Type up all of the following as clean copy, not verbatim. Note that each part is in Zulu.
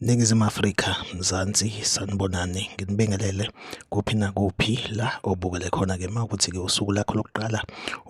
Ningizimu Afrika, Mzansi, sanibonani, nginibingelele kuphi nakuphi la obukele khona-ke. Uma kuwukuthi-ke usuku lakho lokuqala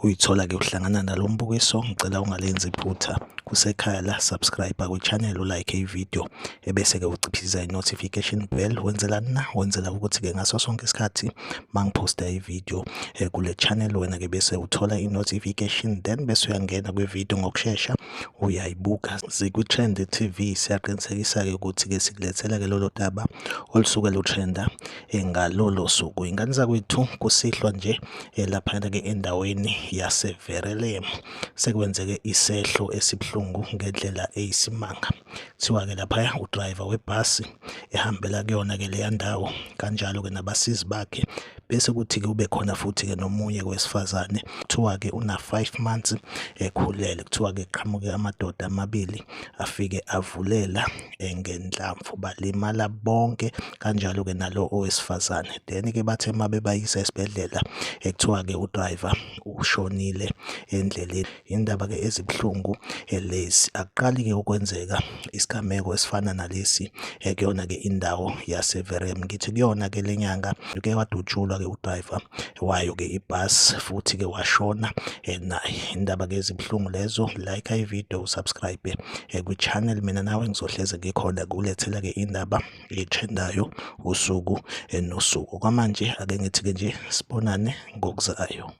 uyithola-ke uhlangana nalo mbukiso, ngicela ungalenzi iphutha. Kusekhaya la, subscribe kwi-channel, ulike i-video, ebese-ke uciphiza i-notification bell. Wenzelani na? Wenzela ukuthi-ke ngaso sonke isikhathi uma ngiphosta i-video kule channel, wena-ke bese uthola i-notification, then bese uyangena kwi-video ngokushesha uyayibuka. Zikwi-Trend TV, siyaqinisekisa-ke ukuthi-ke sikulethela-ke lolo daba olusuke lutrenda ngalolo suku. Ingane zakwethu, kusihlwa nje laphana-ke endaweni yaseVerelem sekwenzeke isehlo esibuhlungu ngendlela eyisimanga. Kuthiwa-ke laphaya udrayiva webhasi ehambela kuyona-ke leya ndawo, kanjalo-ke nabasizi bakhe, bese kuthi-ke ube khona futhi-ke nomunye wesifazane, kuthiwa-ke una-5 months ekhulelwe. Kuthiwa-ke qhamuke amadoda amabili afike avulela ngenhlamvu, balimala bonke, kanjalo-ke nalo owesifazane. Then-ke bathe uma bebayisa esibhedlela, kuthiwa-ke udrayiva ushonile endleleni. Indaba-ke ezibuhlungu lezi. Akuqali-ke ukwenzeka isigameko esifana nalesi kuyona-ke indawo yaseVerem. Ngithi kuyona-ke le nyanga uke wadutshulwa-ke udrayiva wayo-ke ibhasi, futhi-ke washona naye. Indaba-ke ezibuhlungu lezo. Like i-video, usubscribe kwi-channel. Mina nawe ngizohleze ngikhona kulethela-ke indaba etrendayo usuku nosuku. Kwamanje ake ngithi-ke nje sibonane ngokuzayo.